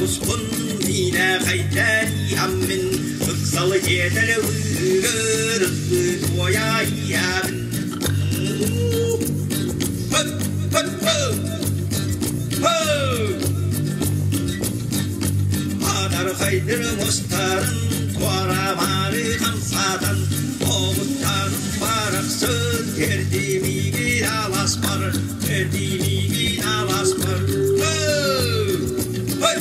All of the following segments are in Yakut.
Оҕуспун миинэ хайдариаммын ыксалы тиэтэлэ ыыр ыллыы туойаайыйабын. Адархайдыр мустарын туорамаары хамсатан оҕуттарын барахсын тердимигин аласпар тердимигин аласпар. Hey!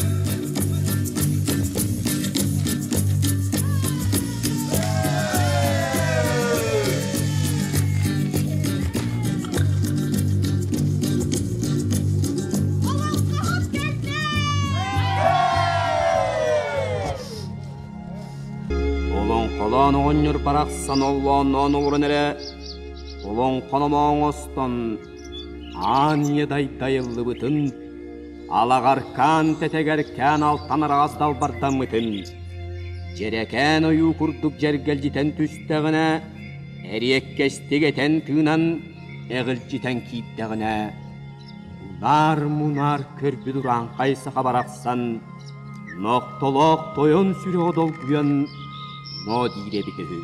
Олоҥхоһут кэллэ! Олоҥхолоон оҕонньор барахсан оллоонноон олорон эрэ олоҥхономоон оҥостон аан ийэ дайдайыллыбытын, алаҕаркаан тэтэгэркээн алтан араҕас далбардаммытын, дьэрэкээн ойуу курдук дьэргэлдьитэн түстэҕинэ, эриэккэстик этэн-тыынан эҕилдьитэн киирдэҕинэ, унаар-мунаар көрбүт урааҥхай саха барахсан нохтолоох тойон сүрэҕэ долгуйан ноо диир эбитэ үһү.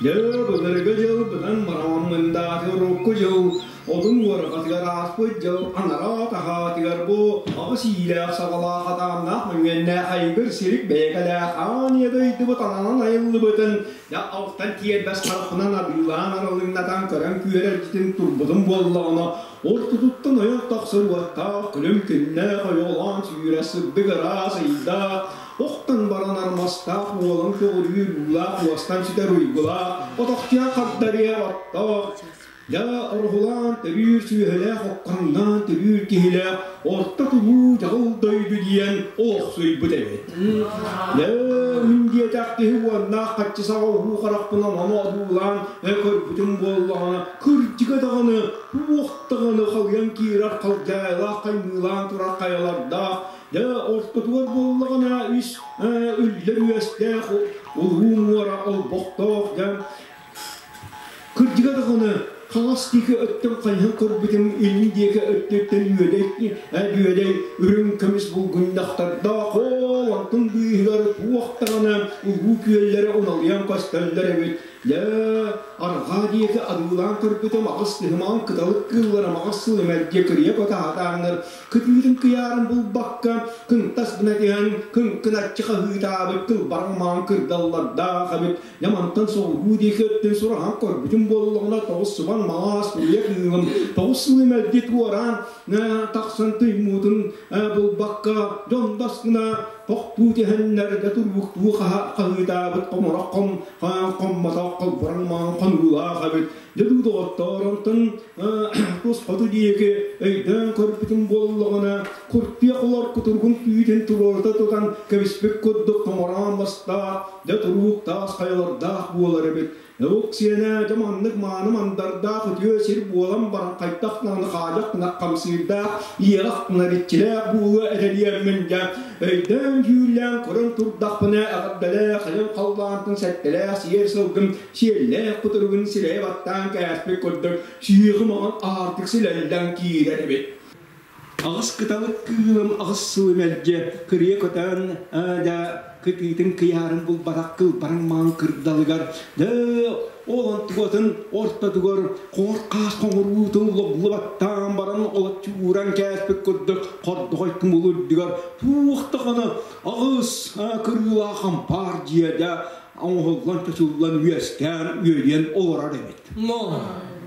Дьэ, былыргы дьыл быдан бараммындааты урукку дьыл Одун уорҕатыгар ааспыт дьыл анараа таһаатыгар бу аҕыс иилээх саҕалаах атааннаах мөҥүөннээх айгыр сирик бэйэкэлээх аан ийэ дойдубут ананан айыллыбытын дьэ алтан тиэрбэс харахпынан арыылаан аралыҥнатан көрөн күөрэлдьитин турбутум буоллаҕына ортотуттан ойон тахсар уоттаах күлүм күннээх ойоҕолоон сүүрэ сырдык ыраас ыйдаах охтон баран армастаах уолан көҕүрүүр уулаах уостан сүтэр уйгулаах отохтуйан хагдарыа оттоох Дьэ, ороһулаан төрүүр сүөһүлээх оккоҥноон төрүүр киһилээх орто тулуу дьаҕыл дойду диэн олохсуйбут эбит. Дьэ, мин диэтэх киһи уоннаах хаччы саҕа уһуу харахпынан ону одуулаан көрбүтүм буоллаҕына, кырдьыга даҕаны, туох даҕаны халыйан киирэр халдьаайылаах хаймыылаан турар хайалардаах, дьэ, ортотугар буоллаҕына үс үллэр үөстээх улуу муора олбохтоох, дьэ, Кырдьыга даҕаны, хаҥас диэки өттүн хайыһан көрбүтүм, илин диэки өттүттэн үөдэй, үөдэй үрүҥ көмүс булгунньахтардаах, ол онтун быыһыгар туох даҕаны улуу күөллэрэ уналыйан көстөллөр эбит. Дьэ, арҕаа диэки адыылаан көрбүтүм, аҕыс тыһымаҕын кыталык кыыллара маҕас сыл эмэрдиэ кырыйа көтө кытыытын кыйаарын булбакка, кынтас гына түһэн, кыҥкыначчы хаһыытаабыт кылбараҥ кырдаллардаах эбит. Дьэ мантан соҕуруу диэки өттүн сураһан көрбүтүм буоллаҕына тоҕус субан маҥаас туруйа кыылым тоҕус сылы мэлдьи туораан тахсан туймуутун булбакка дьон баскына тохтуу түһэннэр дьэ турбуктуу хаһыытаабыт хоморох хоммотох холбороҥ маҥан хонуулаах эбит дьэ дуу доҕоттоор онтон тус хоту диэки өйдөөн көрбүтүм буоллаҕына куртуйах олор кутургун түүтүн туруорда тутан кэбиспит курдук томороон мастаах дьэ туруук таас хайалардаах буолар эбит. Ок сиэнэ дьэ маннык мааны мандардаах үтүө сир буолан баран хайдах даҕаны хаадьах гына хамсыырдаах иэҕэх гына иччилээх буолуо этэлиэммин дьэ өйдөөн дьүүллээн көрөн турдахпына эҕэрдэлээх айан халлаантан сэттэлээх сиэр сылгым сиэллээх кутуругун сирэйэ баттаан кээспит курдук сиэҕи маҥан аартык силэллэн киирэр эбит. Аҕыс кыталык кыылым аҕыс сылы мэлдьи кырыйа көтөн да кытыытын кыйаарын булбатах кылбараҥ маҥан кырдалыгар да ол онтугатын ортотугар хоҥор хаас хоҥоруутун логлубаттаан баран олоччу ууран кээспит курдук хордоҕой тумул үрдүгэр туох даҕаны аҕыс кырыылаах ампаар дьиэдэ оҥоһуллан чочуллан үөскээн үөрүйэн олорор эбит.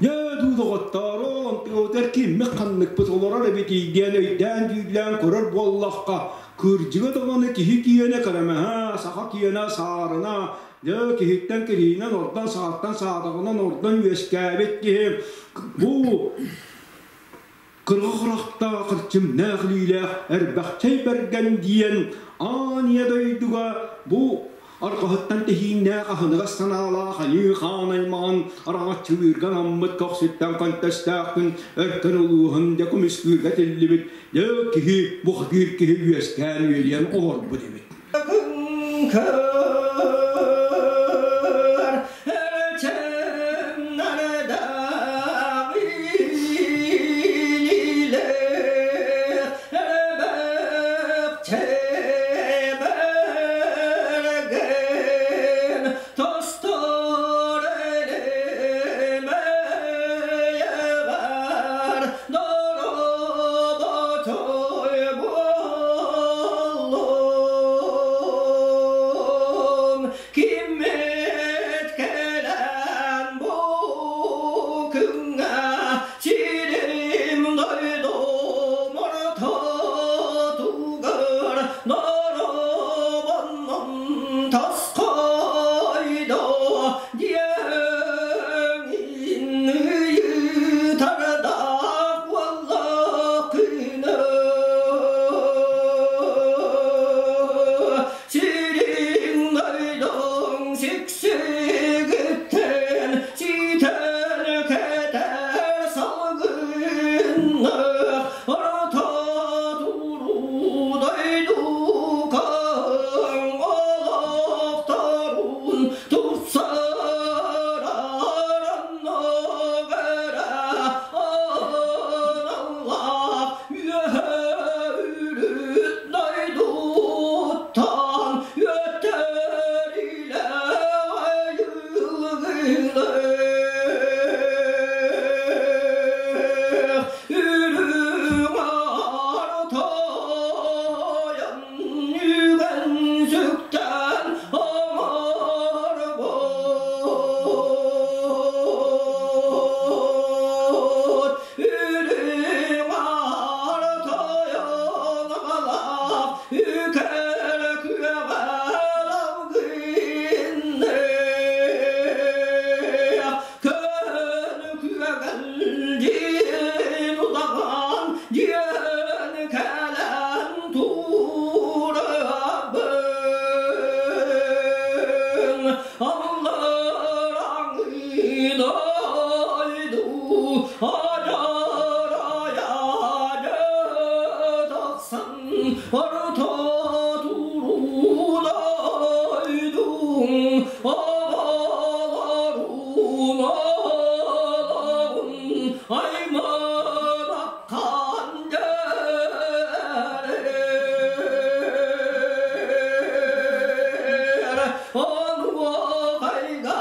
Дьэ, дуу доҕоттоор, ол онтугутар киммит ханныкпыт олорор эбитий диэн өйдөөн-дьүүллээн көрөр буоллахха, кырдьыга даҕаны киһи киэнэ кэрэмэһэ, саха киэнэ саарына, дьэ, киһиттэн киһинэн ордон сааттан саатаҕынан ордон үөскээбит киһи бу кырга харахтаах, кырчымнаах илиилээх Эрбэхчэй Бэргэн диэн аан ийэ дойдуга бу арҕаһыттан тэһииннээх аһыныгас санаалаах айыы хаан аймаҕын араҥаччылыырга анаммыт көхсүттэн көнтөстөөхпүн өркөн улууһун дьэ көмүскүүргэ тиллибит дьэ киһи бухатыыр киһи үөскээн үөлүйэн олорбут эбит. күҥҥэ сирим дойдум ортотугар доробоннон тосхойдо диэҥин ыйытардаах буоллаххына сириҥ дойдуҥ сиксигиттэн ситэн кэтэр салгыннах орто туруу дойдукаҥ олохторун тупсарар оннугара аналлаах үөһэ үрүт дойдуттан үөттэрилэ айылгылыах үрүҥ аар тойон үгэн сүктэн оҥорбут үрүҥ аар тойон аҕалаах үкэр күөҕэ лалгынныах көн күөгэлдьин удаҕан диэн кэлэн турабын аллараҥы дойду адьарайа тахсан орто туруу дойдуҥ оҕолорун олоҕун аймалаххан дьэрэр онуохайга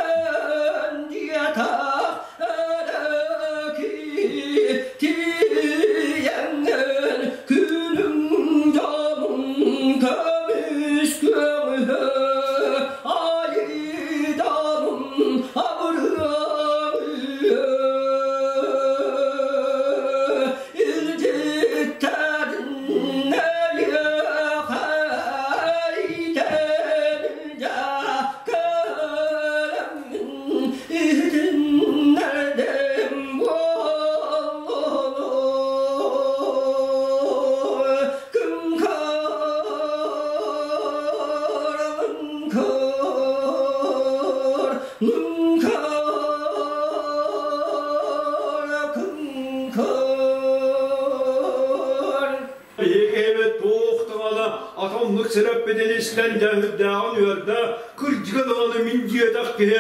эн диэтэх эрэки тиийэҥҥин күнүҥ дьонун көмүс көҥүлэ айданын абырыаҥ илдьиттэрин эйиэхэ итэниндэ кэлэммин иһитиннэрдим буоллуну Күн көр, күн көр. Биһиги туох даҕаны атомнук сирэппитин истэн дьэһүрдээҕин үөрдэ, кырдьыга даҕаны мин диэтэх киһи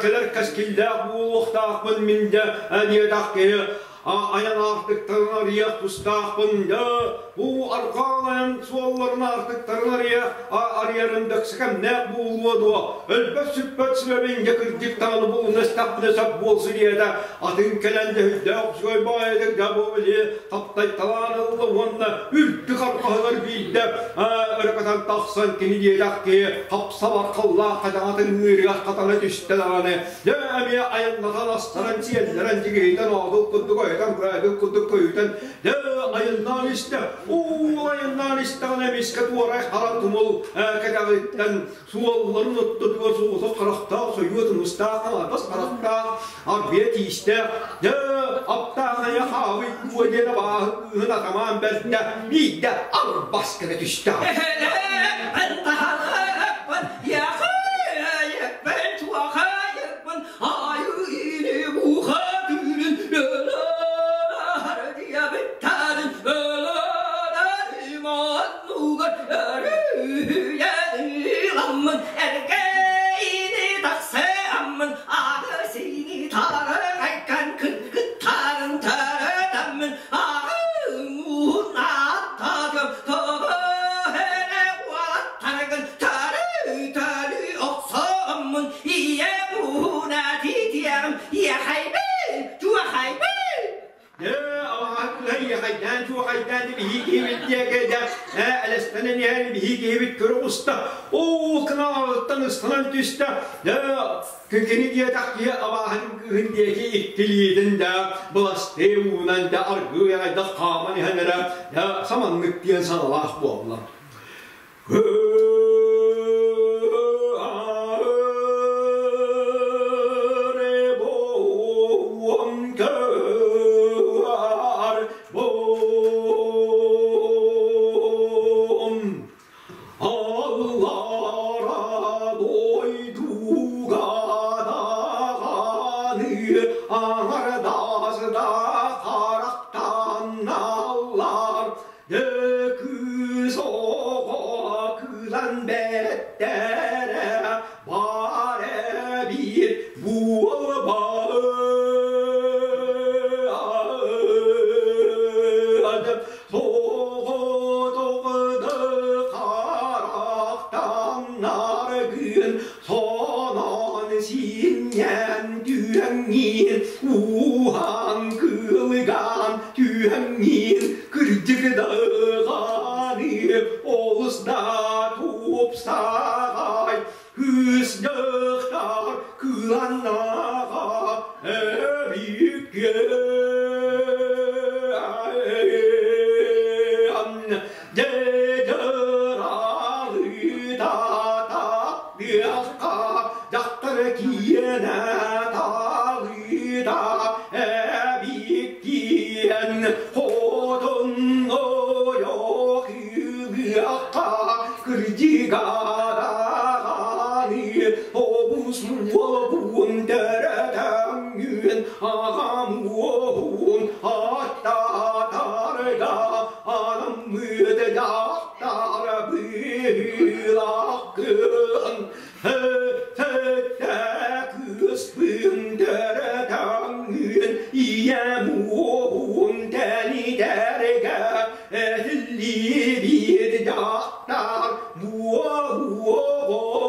кэлэр кэскиллээх буолуохтаахпын мин дэ диэтэх киһи айан аартыктарын арыйах тустаахпын да бу арҕаан айан суолларын аартыктарын арыйах арыйарын дэксикэмнээх буолуо дуо өлбөт сүппэт сүбэбин дьэ кырдьык даҕаны булуна истэхпинэ сөп буолсу диэтэ атын кэлэн дьөһүлдээх үчүгэй баайыдык да бу били таптайталаан ылла уонна үрдүк арҕаһыгар биирдэ өрө көтөн тахсан кини диэтэх киһи хапсабар халлаах хадаҥатын ыырыгар хатана түстэ даҕаны Дьэ, эмиэ айаннатан астаран, сиэллэрэн, дьигиһитэн, оодул курдук ойутан, кыраайдыл курдук көйүтэн, дьэ, айаннаан истэ. Уул айаннаан истэҕинэ эмискэ туорай хара тумул кэтэҕиттэн суолларын оттотугар соҕотох харахтаах, сойуо тумустаах, аҥардас харахтаах, арбыйа тиистээх, дьэ, аптаах айа хаабый куо диэн абааһы кыыһын атамаан бэрдэ, биирдэ арбас гына түстэ. биһи киһибит диэки дьэ элэстэнэн иһэн биһи киһибит көрө оҕуста. Оо, кынаҕыттан ыстанан түстэ. Дьэ, кини диэтэх киһи абааһын кыыһын диэки иккилиитин да быластыы уунан да аргыый аҕайдах хааман иһэн эрэ дьэ саманнык диэн саҥалаах буолла. Аллара дойдуга даҕаны аҥардас да харахтаналлар Кыыс оҕо кыылан бэттэрэ баар эбит буолбаат Соҕотоҕуду харахтаннаргын сонон синньэн түһэҥҥин ууһан кылыган түһэҥҥин кырдьык даҕаны олус да тупсаҕай кыыс дьахтар кыланнаҕа эбиккин Дьахтар киэнэ талыыта эбиккиэн хотун ойох ыһыахха кырдьыга даҕаны обус уолбун төрөтөҥҥүн аҕам уоһун аттатарга анаммыт дьахтар быһыылааххын Сэттэ кыыспын төрөтөҥҥүн ийэм уоһун тэнитэргэ этиллибит дьахтар буолуоҕуҥ.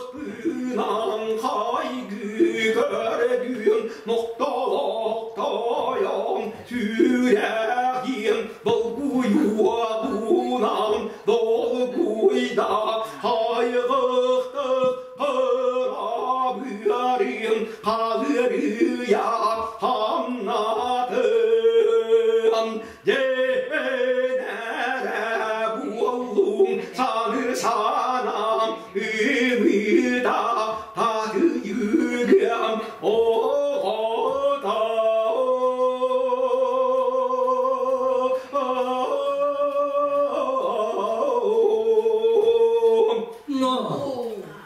Харахпынан хайгыы көрдүм, нохтолоохтойон сүрэҕим долгуйуоҕунан долгуйда, хайҕыхтык кырабыарым халырыйа хамнатым. Дьиэнэрэ буоллуҥ саныы санаам ымыыта татыйыгым оҕото.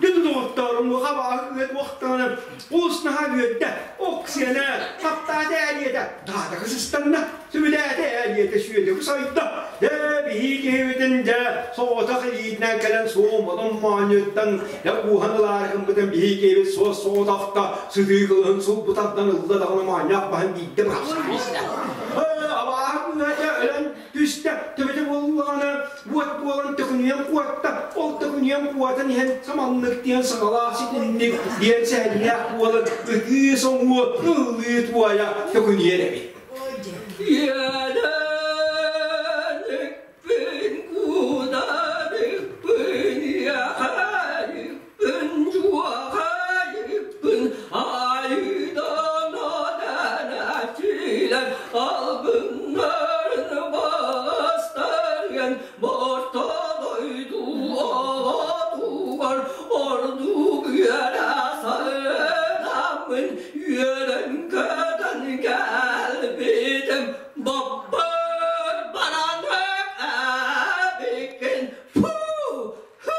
Дьэ доҕотторум хабааһы уохтаҕына олус наһаа үөрдэ, Оксиана таптаата ээлиэтэ, даатака сыстанна, сөбүлээтэ ээлиэтэ сүөдэкү сайда. Дьэ биһии киһибитин дьэ соҕотох илиитинэн кэлэн суоматын моонньуттан дьэ кууһан ылаары гыммытын биһии киһибит суос соҕотохто сытыы кылыһын сулбутардан ылла даҕаны моонньоох баһын биирдэ бырахсан биэрдэ. Абааһы кыыһа өлөн түстэ, төбөтө буоллаҕына уот буолан төкүнүйэн куотта, ол төкүнүйэн куотан иһэн саманнык диэн саҥалаах ситинник диэн сэһэннээх буолан ытыы соҥуу ыллыы туойа төкүнүйэр эбит. Иэдэникпин, куударыкпын, иэхэрикпин, дьуохарыкпын, айыыдан одэнэчилэр албыннарын бастарыан орто дойду оҕотугар ордук үөрэ саҥаммын үөрэн-көтөн кэлбитим боппут баранык эбиккин фу Хы,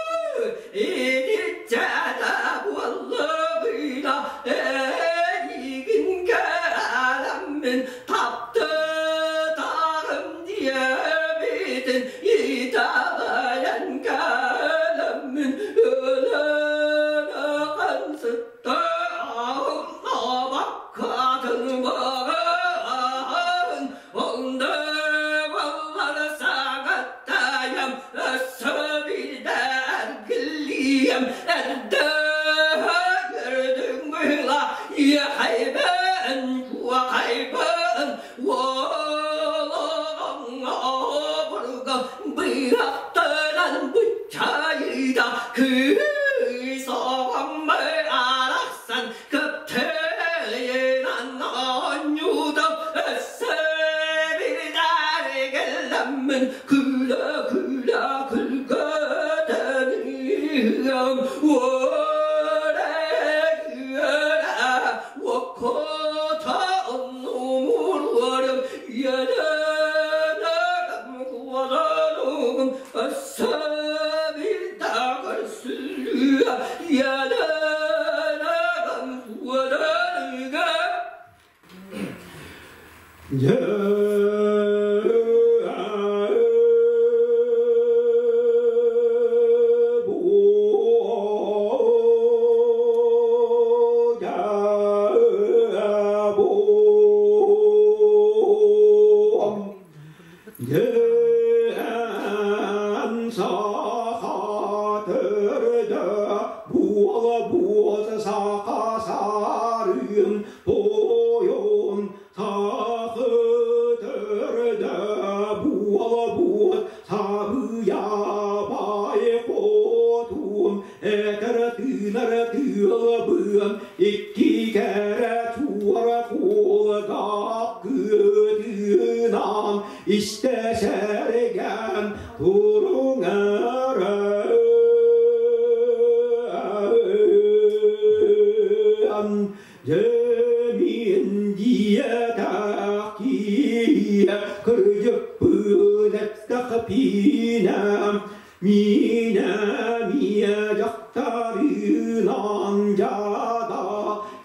итиччэтэ буоллубуйда эйигин кэлэммин таптытарым диэбитин итэҕэйэн кэлэммин өлөн ахан сыттаҕым абаккатын баҕаһын онно баллар саҕаттайам өссө биирдэ эргиллиэм эрдэ көрдүҥ быһыла иэхэйбэ. Кыыс оҕом арахсан көптөйүнэн оонньуутум өссө бирдэргэлэммин күлэ-күлэ күлгөтөнүөм үөрэ-үөрэ уоккута оннумуруорум иэдэнэгим куоланугум өссө бирдэ көрсүллүө иэдэнэгим куоланыга. Дьэ Дьэн саха төрдө буола-буота саха сарыын тойон сахы төрдө буола-буот сабыйабай хотун этэр тыынар тыалбыан икки кэрэ туора куолгаах кыытыынан истэ сэргэн туруҥаран дьэмин диэтэх киһи кырдьыкпын эттэхпинэ миинэ миэ дьахтарынан дьаада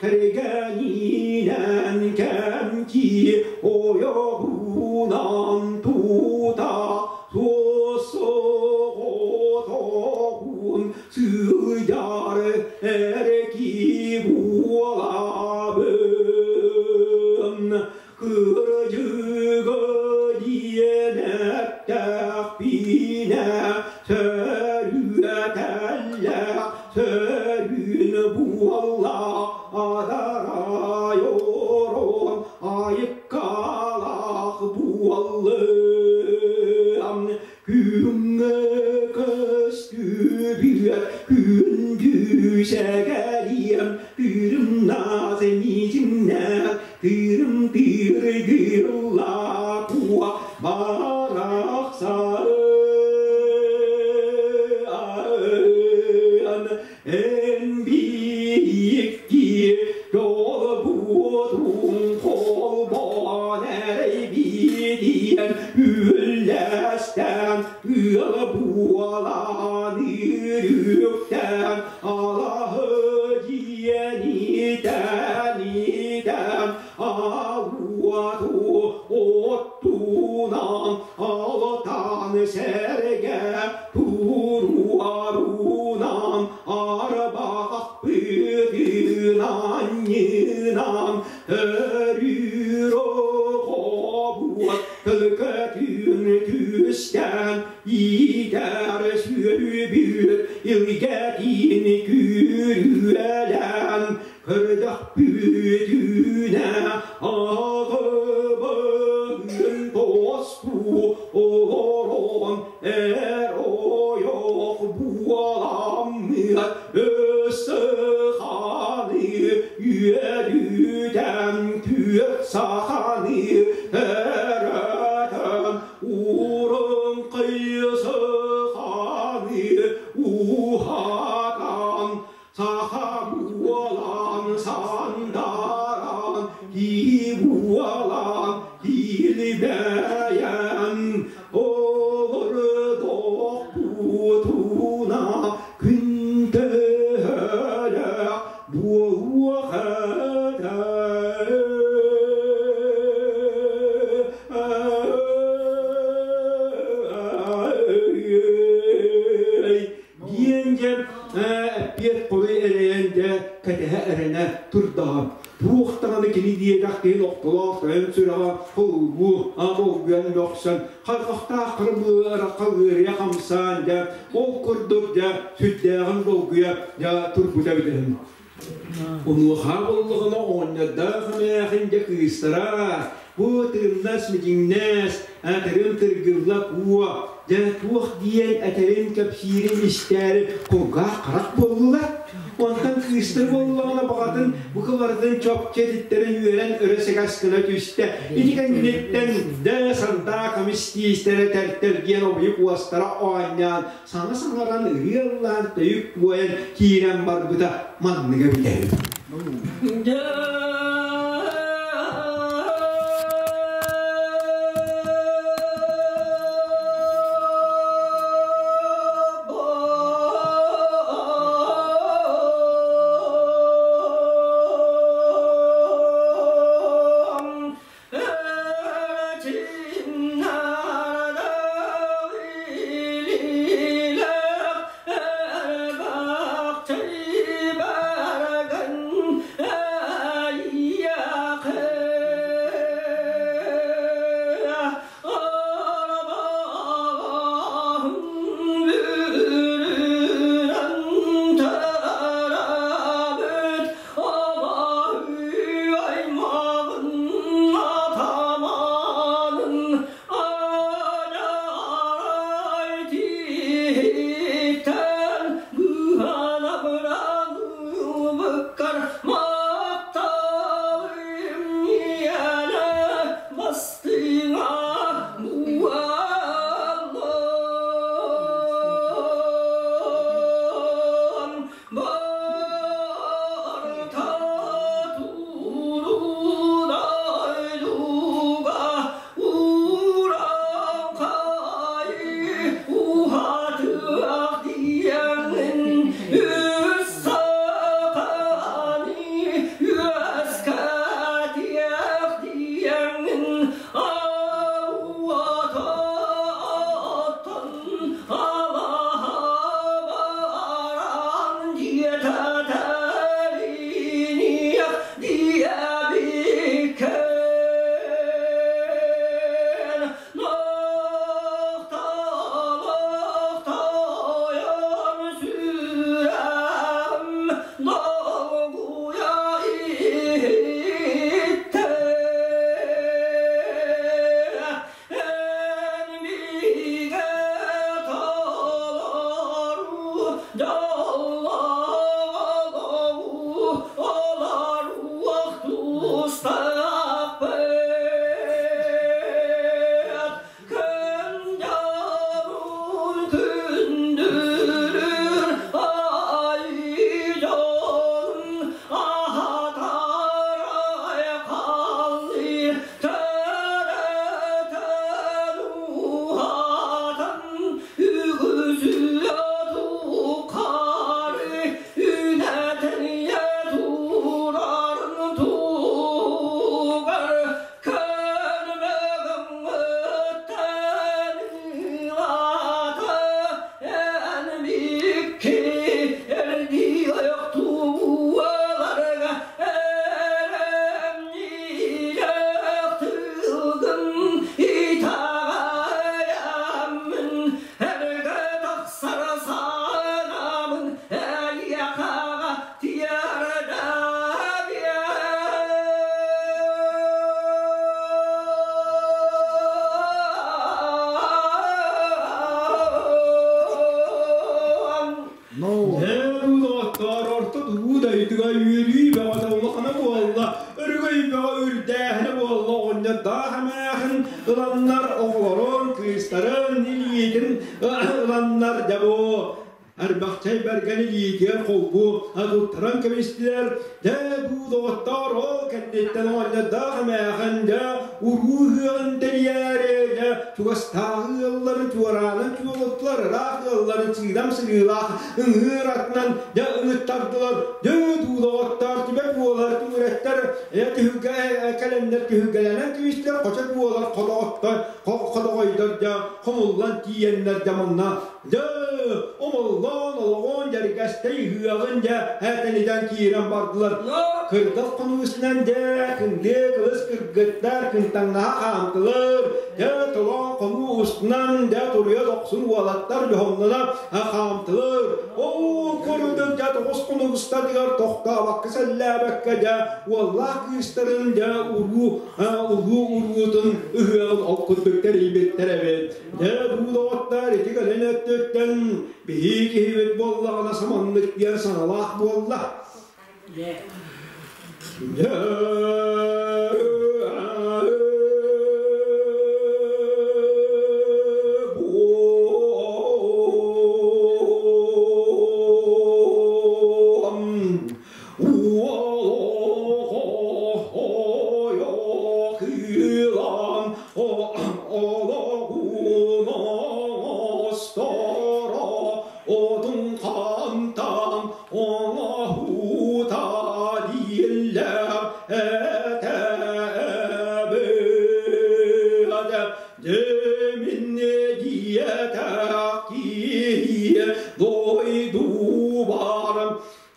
кэргэнинэн кэмчи ойоҕунан тута суос-соҕотоҕун сылдьар эрки буолабын кырдьыга диэн эттэхпинэ сөрүөтэллэх сөрүүн буолла адарайорон айыккалаах буоллам күҥҥэ көстүбүөт күндү сэгэриэм тыырымнаас миитиннээх тыырым тыыргыыллаакуа барахсан эн биикки долбуотун холбоон эрэйбиитиэн үллэстэн ыал буолан үрүктэн алаһы диэнитэн итэн ауату оттунан алтан сэргэ туруарунан арбах бытынан ньынан өрүүр оҕобуот төлкөтүн түстэн иитэр сүөбүт илгэтин күрүөлээн көрдөхпүтүнэ аҕыбыгын тосту олорон эр ойох буоламмыт өссө-ханы үөрүүтэн түөрт саханы өрөтөн урун кыйсыханы уһатан саха буолан сандаран кии буолан килбэйэн олордохпутуна күн төһөлөөх буолуох этэй диэн дьэ эппиэт хоруй эрэйэн дьэ кэтэһэ эрэнэ турдаҕа. Туох даҕаны кини диэтэх киһи охтолоох тойон сүрэҕэ холбуу долгуйан мөхсөн хайҕахтаах кырбыарахха ыарыйа хамсаан дьэ ол курдук дьэ сүрдээҕин долгуйа дьэ турбута эбитин. Онуоха буоллаҕына оҕонньордоох эмээхин дьэ кыыстара бу тыыннас митиҥнэс тырым тыргылла куо. Дьэ, туох диэн этэрин, кэпсиирин истээри кулгаах харах буоллулар. Онтон кыыстар буоллаҕына баҕатын бу кыларытын чопчу этиттэрин үөрэн өрө сэгэс гына түстэ. Ити кэнниттэн дэ сандаа көмүс тиистэрэ тэлтэлгиэн обуйук уостара оонньоон, саҥа саҥаран ырыа ыллаан төйүк туойан киирэн барбыта манныга бүтэһик. Доҕоттоор, орто тугу дойдуга үөрүү бөҕөтө улахана буолла, өрүгэй бөҕө үрдээһинэ буолла оҕонньордоох эмээхин ыланнар оҕолорун, кыыстарын илиитин ыланнар дьэ бу Арбахчай бэргэн илиитигэр холбуу туттаран кэбистилэр. Дьэ, дуу доҕоттоор, ол кэнниттэн оҕонньордоох эмээхин дьэ уруу ыһыаҕын тэрийээри дьэ чугастааҕы ыалларын чуораанын чуолуттулар, ыраах ыалларын сыыдам сырыылаах ыҥыыр атынан дьэ ыҥыттардылар. Дьэ, дуу доҕоттоор, түбэ буолар түҥүрэттэр түһүлгэ кэлэннэр түһүлгэлэнэн кэбистилэр, хочо буолар ходоҕоттор, ходоҕойдор дьэ хомуллан тиийэннэр дьэ манна Дьэ, омоллоон олоҕун дьэргэстэй ыһыаҕын дьэ этэнитэн киирэн бардылар. Кырдал хонуусунан дьэ кындыы кылыс кыргыттар кынтаҥнаһа хаамтылар. Дьэ толоон хонуу устунан дьэ туруйа дохсун уолаттар дьоһуннана хаамтылар. Ол курдук дьэ Тоҕус хонук устатыгар тохтообокко сэллээбэккэ дьэ уоллаах кыыстарын дьэ уруу улуу уруутун ыһыаҕын ол курдук тэрийбиттэр эбит. Дьэ бу доҕоттоор, ити кэлин өттүттэн биһии киһибит буоллаҕына саманнык диэн саҥалаах буолла. Дьэ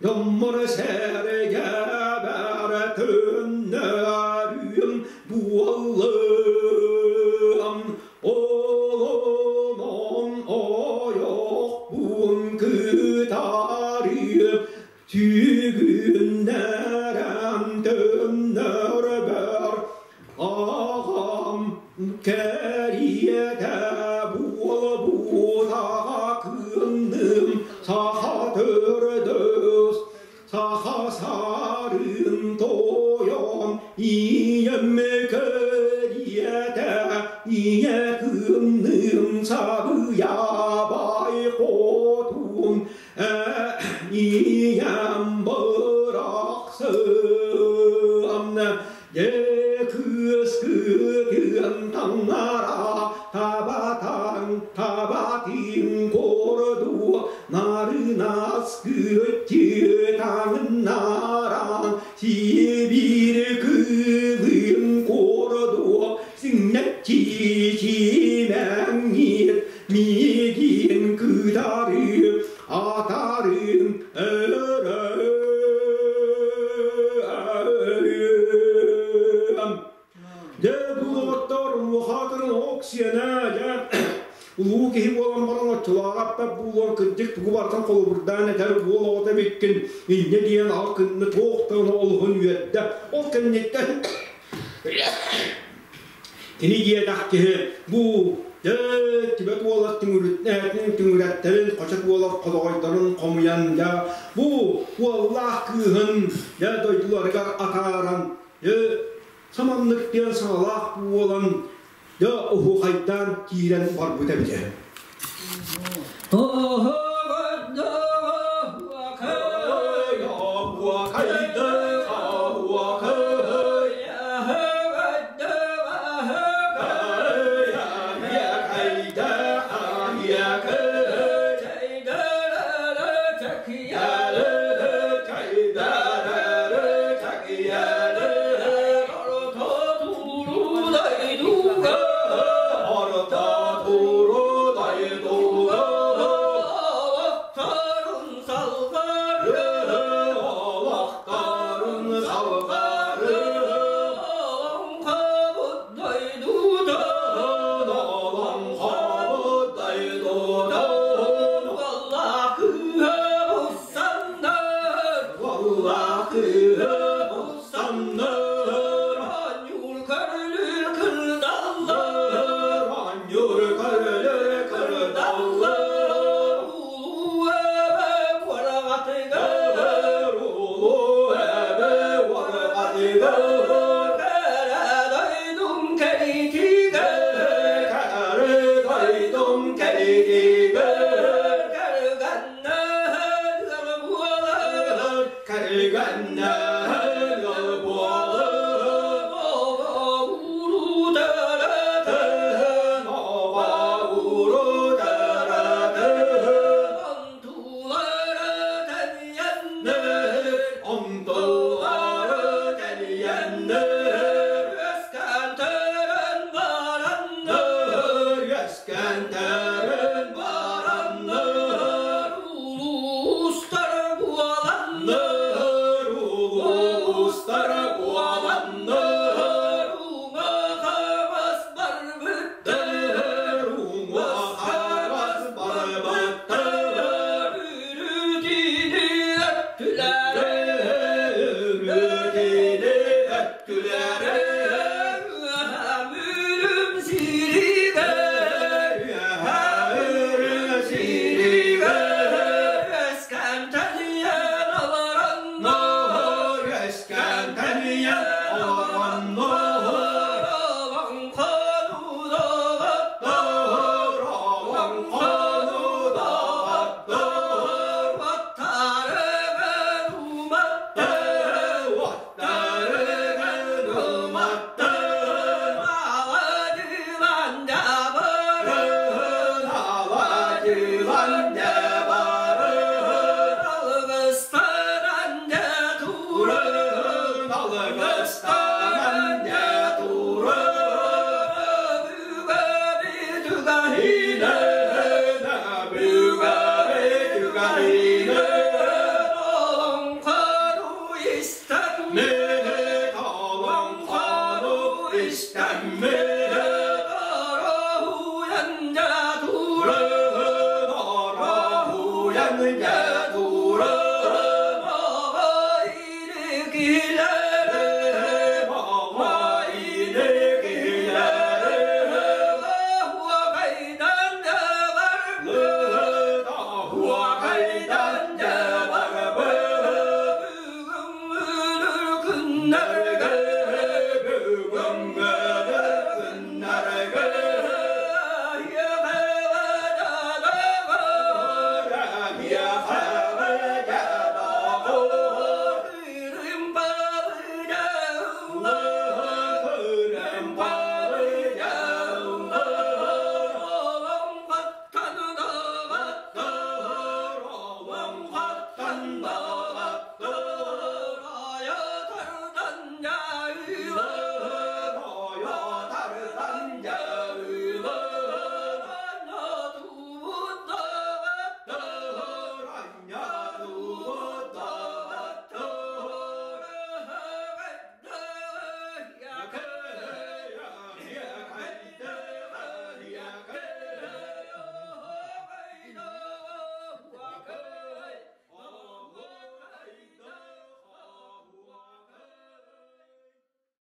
Дьоммор сэргэ бара төннөрүм буоллам, олонон ойохпун кытарыым, сүгүннэрэн төннөрбөр аҕам кэриэтэ буолбута кынным саха төрдөс саха сарын тойон ийэм кэриэтэ ийэ кынным сабыябай хотун ийэм бырахсын Дьэ кыыс кыытыан таҥнара табатаҥ табатын кордуо нарынас кыытчы таҥнаран сибиир кыылын кордуо сиҥнэччи симэҥҥит миигин кытары атарын Дьэ, бу доҕоттор, муохаатырын ок-сиэнэ, дьэ, улуу киһи буолан баран оччолооҕу аппат буолуон кырдьык тугу барытын холобурдаан этэр уол оҕото эбиккин, инньэ диэн аҕа кынны туох да олуһун үөрдэ. Ол кэнниттэн Кини диэтэх киһи бу дьэ Тибет уолар түҥүрэттэрин, хочот уолар холоҕойдорун хомуйан дьэ бу уоллаах кыыһын дьэ дойдуларыгар атааран дьэ саманнык диэн саҥалаах буолан дьэ оһуохайдаан киирэн барбыт эбитэ.